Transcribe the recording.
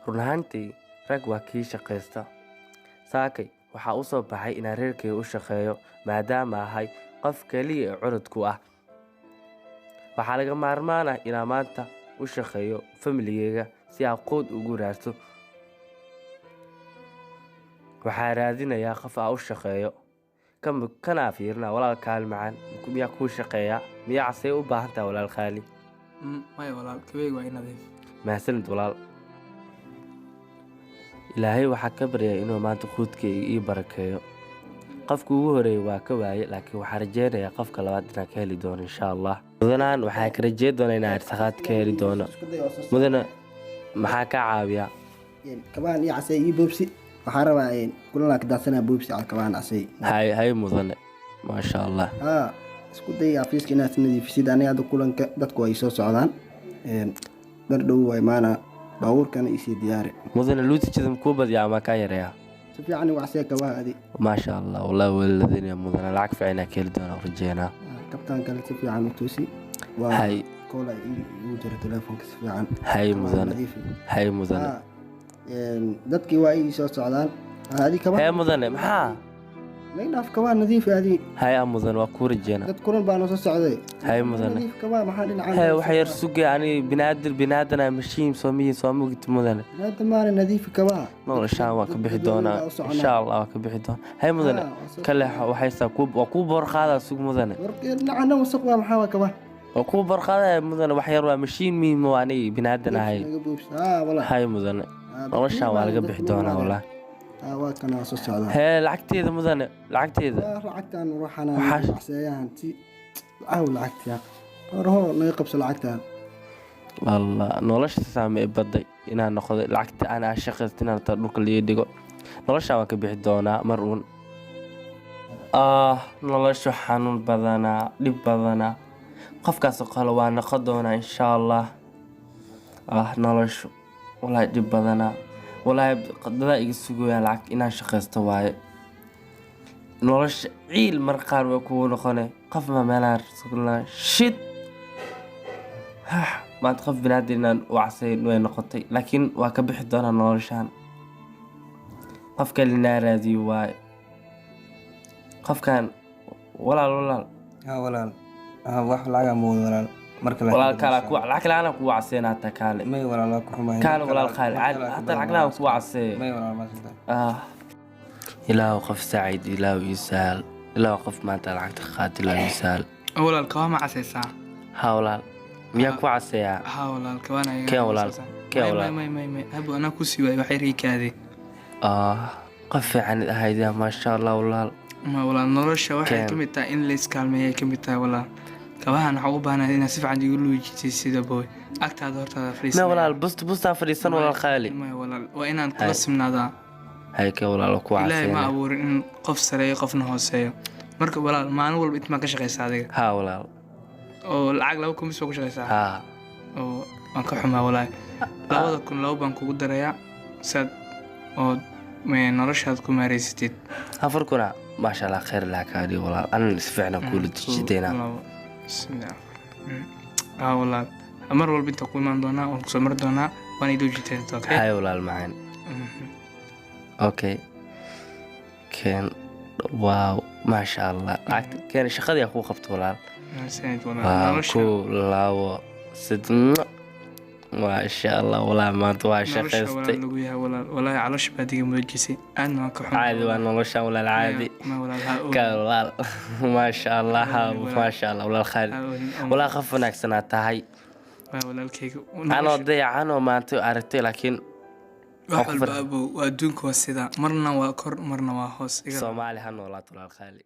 Run ahaantii, rag waa kii shaqaysta. Saakay waxaa u soo baxay inaan reerkayga u shaqeeyo, maadaama ahay qof kaliya ee curad ku ah. Waxaa laga maarmaan ah inaan maanta u shaqeeyo familigeyga si aan quud ugu raadso. Waxaa raadinayaa qof aan u shaqeeyo. Kanaa fiirina walaal kaali macaan, miyaa kuu shaqeeyaa? Miyaa casey u baahan tahay, walaal qaali? Maya walaal, kabeyga waa i nadiif. Mahadsanid, walaal. Ilaahay waxaa ka baryaa inuu maanta quudkayga ii barakeeyo. Qofka ugu horeeyay waa ka waaye, laakiin waxaan rajeynayaa qofka labaad inaan ka heli doono, insha Allah. Mudanaan waxaan ka rajeyn doonaa inaan irsaaqaad ka heli doono. Mudane, maxaa kaa caawiyaa? Kabahan iyo casey iyo boobsi waxaan rabaa, kulanaa ka daadsanaa, boobsi cal kabahan casey. Hay hay mudane, maasha Allah. Haa, isku day xafiiska inaad nadiifisid. Aniga hadda kulanka dadku ay soo socdaan, dhar dhow waa imaana, baabuurkana isii diyaari. Mudane, luutijada makuu badiyaa ama kaa yareeyaa? Si fiican igu casee kabaha adi. Maasha Allah, wallahi weladinaya mudane, lacag fiican inaan ka heli doono rajeynaa. Kabtaan kale si fiican u toosi waa. Hay. Koola igu jira telefoonka, si fiican. Hay mudane. Nadiifi. Hay mudane. Haa, dadkii waa ii soo socdaan. Adi kabaha. Hee mudane, maxaa? Naga dhaaf, kabaha nadiifi adi. Hay a mudane, waa kuu rajeynaa. Dad kulan baa noo soo socday. Hay mudane. Nadiif kabaha, maxaa dhinacaan? Hee, waxa yar sugay ani binaadir binaadana mashiin soo miyin soo mugid, mudane. Hadda maana nadiifi kabaha. Noloshaan waa ka bixi Dad doonaa. baa u soconaa. Insha Allah waa ka bixi doonaa. Hay mudane. Haa, waa soo. Ka leexo, waxaysaa ku waa kuu boor qaadaa, sug mudane. Dhinacana wasaq waa, maxaa waa kabaha? Waa kuu boor qaadaya mudane, wax yar waa mashiin miimo, aniga binaadan ahay. Naga boobsi haa walaa. Hay mudane. Haa, noloshaan waa laga dad bixi kulan doonaa baa. Wallah. Haa, waa kana, waa soo socdaa. Hee, lacagteeda mudane, lacagteeda. Waa lacagtan ruuxana. Caseeyahan si caaw lacagta horho naga qabso lacagtan. Wallah, nolosha saame i baday inaan noqday lacagta aan aan shaqaysto inaan taa dhulka lii dhigo. Noloshaan waan ka bixi doonaa mar uun. Ah, noloshu xanuun badanaa, dhib badanaa. Qofkaas oo kale waa noqon doonaa, insha Allah. Ah, noloshu walaahi dhib badanaa, walaahi dadaa iga sugayaan lacag inaan shaqaysto waaye. Nolosha ciil mar qaar way kugu noqone. Qof ma meelaha sugnaa shit. Maanta qof binaadan inaan u casayn way noqotay, laakiin waa ka bixi doonaa noloshaan. Qof kale inaa raadiyo waaye. Qofkan, walaal, walaal. Haa walaal, haa, wax lacag aan moodo walaal marka. Walaal, kaala ku lacag la-aan kugu caseyna hataa, kaale. May walaal, waa ku xumahay. Kaale walaal, kaale caadi hataa lacag la-aan kugu caseeye. May walaal, maasanta. Ah, Ilaahu qof saacid, Ilaahu ii sahal, Ilaahu qof maanta lacagta qaad, Ilaahu ii sahal. Walaal, kabaa ma casaysaa? Haa walaal, miyaa ku caseeyaa? Haa walaal, kabaan ayaga. Keen walaal, keen walaal. May, may, may, habo anaa kusii waayay, waxay riikaadee. Ah, qof fiican ahayd, maasha Allah walaal. Ma walaal, nolosha waxay Keen. ka mid tahay in la iskaalmeeyay ka mid tahay. Walaal, kabahan waxaa ugu baahanahay inaad si fiican igu luujisay sida boy agtaada hortaada fadhiisanaya. Ma walaal, bust bustaa fadhiisan, walaal qaali. May walaal, waa inaan kula Hay. simnaadaa. Hay, keen walaal, waa ku Ilaahay ma caseynaya. abuurin in qof sareeyo qofna hooseeyo. Marka walaal, maalin walba intimaa ka shaqaysaa adiga? Haa walaal. Oo lacag 2000 bis baa ku shaqaysaa? Haa. Oo waan ka xumaa walaahi. 2000 labo baan kugu darayaa saad oo noloshaad ku maareysatid. 4000, maasha Allah, khayr laha kaa dhigo walaal, anana si fiican kuula dejideynaa. Labo, bismillah. Haa walaal, mar walba inta ku imaan doonaa, waan kusoo mari doonaa, waan idoo jiteen, okay? Hay walaal macaan. Okay, keen. Wow, maasha Allah, lacagta keen, shaqadii aa kuu qabto walaal. Mahadsanid walaal. Waa nolosha kow, labo, saddex, maasha Allah walaal, maanta waa nolosha shaqaystay. Walaal lagu yahay walaal, walaahi caloosha baad iga muujisay, aadna waan ka xumaa. Caadi waa noloshan walaal, caadi. Ma walaal, ha ka walaal, maasha Allah, ha. Walaal. Maasha Allah walaal khaalid. Ha oohin. Walaal, qof wanaagsanaa tahay. Waa walaalkayga. Anoo dayacanoo maanta aragtay, laakiin wax ku walba farxay. Abow, waa adduunka, waa sidaa, marna waa kor, marna waa hoos. Soomaali ha noolaato, walaal khaali.